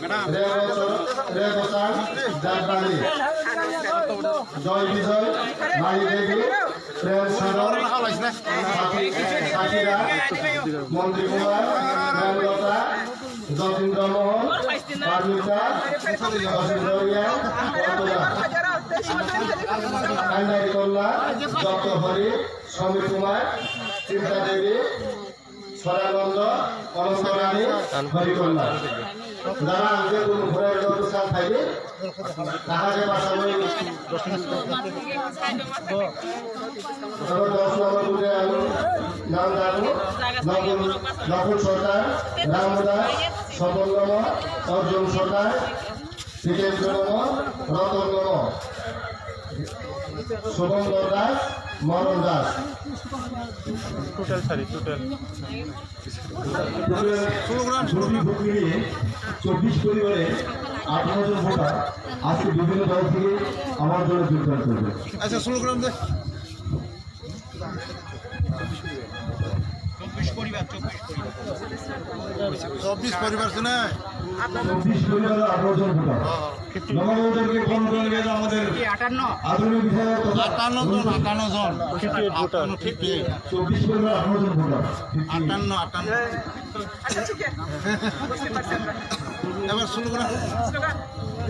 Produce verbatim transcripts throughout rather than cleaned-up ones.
Rebota, Rebota, Jatbari, Joy Bijoy, Mani Devi, Prem Sador, Saki-, Sakira, Montri Kumar, Premlota, Jatindra Mohan, Parmita, Jatindra Riya, Jatindra. Andari Kolla, Doctor Hari, Samir Kumar, Chinta Devi, Sorananda, Ananta Rani, Hari Kolla. Dara ang je bunu bhore ro tu sa thai ni. Taha je basa ni. Aro dos number bule ang nang daru, Nakul, Nakul Sarkar, Ram Das, Sopon Namo, Arjun Sarkar, Jitendra Namo, Ratan Namo, Subhankar Das, Maran Das. Total sari, total. Total ষোলো গ্রাম, ষোলো গ্রাম। ভোট মিলিয়ে চব্বিশ পরিবারে আঠারো জন ভোটার আজকে বিভিন্ন দল থেকে আমার দলে যোগদান করবে। আচ্ছা, ষোলো গ্রাম দে। চব্বিশ পরিবার, চব্বিশ পরিবার। চব্বিশ পরিবার শুনে? চব্বিশ পরিবার, আঠারো জন ভোটার। নবাগতদেরকে বরণ করে নিয়ে আমাদের আটান্ন। আদরণীয় বিধায়ক তথা আটান্ন জন, আটান্ন জন। Fifty eight voter. আটান্ন, ফিফটি এইট। চব্বিশ পরিবার, আঠারো জন ভোটার। আটান্ন, আটান্ন। আচ্ছা, ঠিক আছে। বুঝতে পারছি আমরা। এবার শুরু করা। স্লোগান।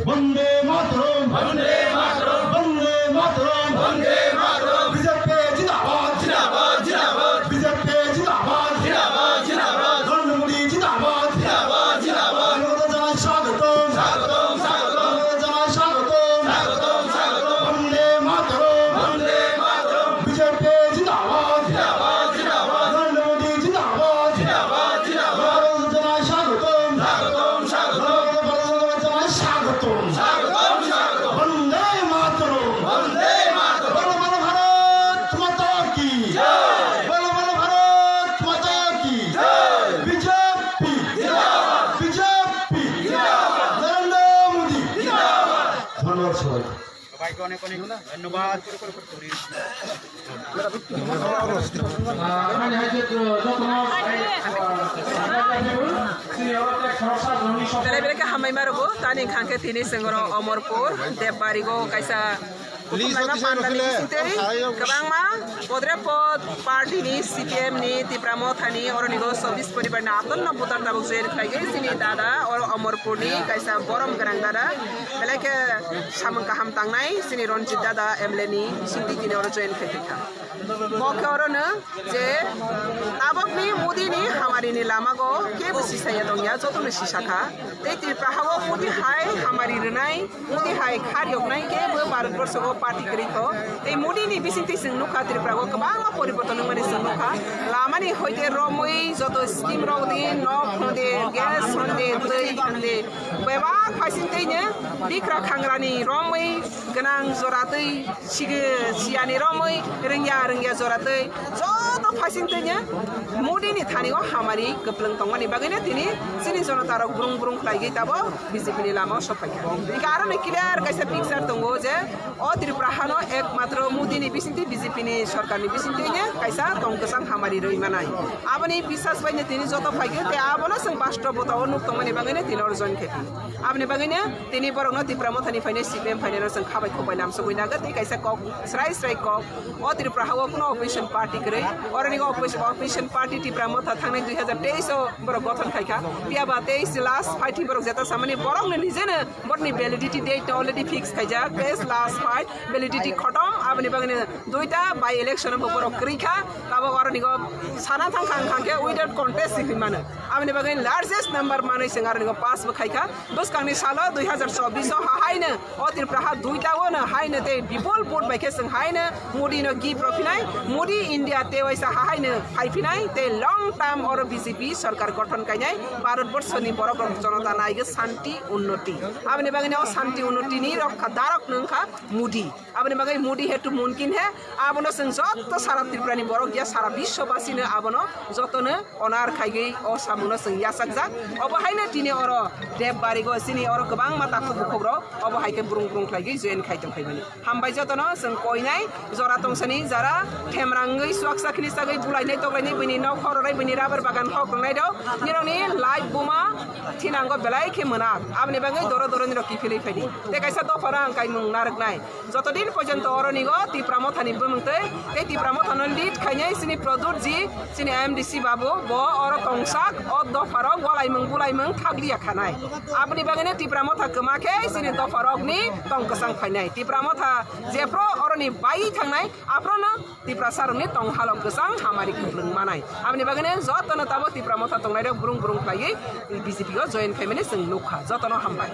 বন্দে মাতরম, বন্দে মাতরম, বন্দে মাতরম, বন্দে মাতরম। বিজেপি জিন্দাবাদ, জিন্দাবাদ, জিন্দাবাদ। বিজেপি জিন্দাবাদ, জিন্দাবাদ, জিন্দাবাদ। নরেন্দ্র মোদী জিন্দাবাদ, জিন্দাবাদ, জিন্দাবাদ। ধন্যবাদ জানাই স্বাগতম, স্বাগতম, স্বাগতম। ধন্যবাদ জানাই স্বাগতম, স্বাগতম, স্বাগতম। বন্দে মাতরম, বন্দে মাতরম। বিজেপি জিন্দাবাদ, জিন্দাবাদ, জিন্দাবাদ। নরেন্দ্র মোদী জিন্দাবাদ, জিন্দাবাদ, জিন্দাবাদ। ধন্যবাদ জানাই স্বাগতম, স্বাগতম, স্বাগতম। ধন্যবাদ জানাই স্বাগতম। স্বাগতম, স্বাগতম। বন্দে মাতরম। বন্দে মাতরম। বলো, বলো ভারত মাতা কি। জয়। বলো, বলো ভারত মাতা কি। জয়। বিজেপি। জিন্দাবাদ। বিজেপি। জিন্দাবাদ। নরেন্দ্র মোদী। জিন্দাবাদ। ধন্যবাদ সবাইকে। সবাইকে অনেক অনেক ধন্যবাদ। Belai belai khe hambai ma rwgo. Tani hwnkha khe tini chwng oro Omorpur Debbargo kaisa kuthumnaima pandal ni bisingtwi kwbangma podre pod party ni, C P M ni, Tipra Motha ni, oroni go chobbish poribar ni atanno voter tabuk join khlaigwi chini dada oro Omorpur ni kaisa borom gwnang dada. Belai khe samung kaham tangnai chini Ranjit dada M L A ni bisingtwi tini oro join khai kha. Mo khe orono je tabokni Modi ni hamari ni lama go kebo sisaya tongya, jotono sisa kha. Tei Tripura ha o Modi hai hamari rwnai, Modi hai khar yoknai kebo Bharat borsho go party kwrwi kho. Tei Modi ni bisingtwi chwng nukha Tripura go kwbangma poriborton wngmani chwng nukha. Lama ni hoite romwi joto scheme rok di, nok hwnde, gas hwnde, twi hwnde, bebak phaising twi no bikra khangra ni romwi gwnang jora twi sigi siyani romwi rwngya rwngya jora twi joto phaising twi no Modi ni thani o hamari kwplwng tongmani bagwi no tini chini jonota rok brung brung khlaigwi tabok B J P ni lama o sok phaikha. Hingkhe aro ni clear kaisa picture tongo je o Tripura hano ekmatro Modi ni bisingtwi B J P ni sorkar ni bisingtwi no kaisa tong kwchang hamari rwi manai. Aboni bisas bai no tini joto phaikhe tei abono chwng bastob bota o nuk tongmani bagwi no tini oro join khaikha. Aboni bagwi no tini borokno Tipra Mothani phainai, C P M phainai no chwng khabai khukbai lamsogwi nagwi tei kaisa kok srai srai kok o Tripura ha o kuno opposition party kwrwi. Oroni opposition, opposition party Tipra Motha thangnai dui hazar teis o borok gothon khaikha. Phiya ba teis last fight hi borok jeta samani borokno nijeno borokni validity date no already fix khaijak. Teis last fight validity khotom. Aboni bagwi no duita by election bo borok kwrwi kha. Tabok oroni go sana thang kha wngkha khe without contest hinwi mano. Aboni bagwi largest number manwi chwng aroni go pass bo khaikha. Bwskangni salo dui hazar chobbish o hahaino o Tripura ha duita o no haino tei bipul vote bai khe chwng haino Modi no gift rw phinai, Modi India tei waisa hahaino phai phinai tei long term oro B J P sorkar gothon kainai Bharat borso ni borok rok jonota naigwi shanti unnoti. Aboni bagwi no shanti unnoti ni rokha darok no wngkha Modi. Aboni bagwi Modi hai tu mumkin hai. Abono chwng joto sara Tripura ni borok ya sara biswabasi no abono jotono honor khaigwi o samung no chwng yachakjak. Obo haino tini oro Debbargo chini oro kwbangma takhuk bukhuk rok obo hai khe brung brung khlai gwi join khai tong phaimani. Hambai jotono chwng koinai jora tongsani jara themrangwi suaksa khini sagwi bulainai toklainai bini nok khoroknai bini rubber bagan hok tongnai rok nirokni life buma thinango belai khe mwnak. Aboni bagwi doro doro nirok kiphilwi phaidi. Tei kaisa dophano ang kaimung narwknai. Jotodin porjonto oronigo Tipra Mothani bumung tei, tei Tipra Mothano lead khainai chini Pradyut ji, chini M D C babu, bo oro tongsak, o dopharok walaimung bulaimung thakliya khanai. Aboni bagwino Tipra Motha kwma khe chini dopharokni tong kwchang phainai. Tipra Motha jephru oroni bai thangnai, aphruno Tiprasarokni tong halok kwchang hamari kwplwng manai. Aboni bagwino jotono tabuk Tipra Motha tongnairok brung brung khlaiwi B J P o join khaimani chwng nukha. Jotono hambai.